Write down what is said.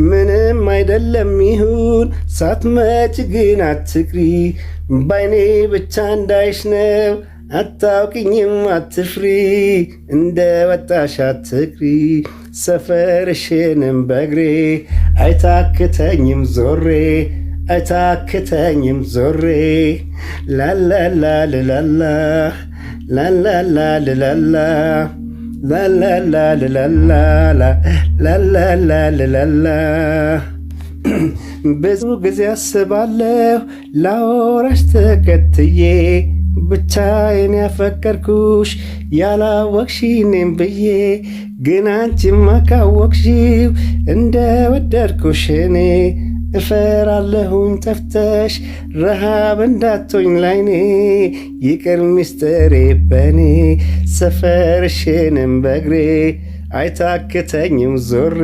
ምንም አይደለም ይሁን ሳትመጭ ግን አትቅሪ፣ ባይኔ ብቻ እንዳይሽ ነው አታውቅኝም አትፍሪ፣ እንደ ወጣሽ አትቅሪ፣ ሰፈርሽንም በእግሬ አይታክተኝም ዞሬ፣ አይታክተኝም ዞሬ። ላላላልላላ ላላላልላላ ላላላልላላ ላላላልላላ። ብዙ ጊዜ አስባለሁ ላወራሽ ተከትዬ፣ ብቻዬን ያፈቀርኩሽ ያላወቅሽ እኔም ብዬ፣ ግን አንቺማ ካወቅሽው እንደ ወደድኩሽ እኔ እፈራለሁኝ ጠፍተሽ ረሃብ እንዳትሆኝ ላይኔ፣ ይቅር ሚስጥሬ በኔ፣ ሰፈርሽንም በእግሬ አይታክተኝም ዞሬ።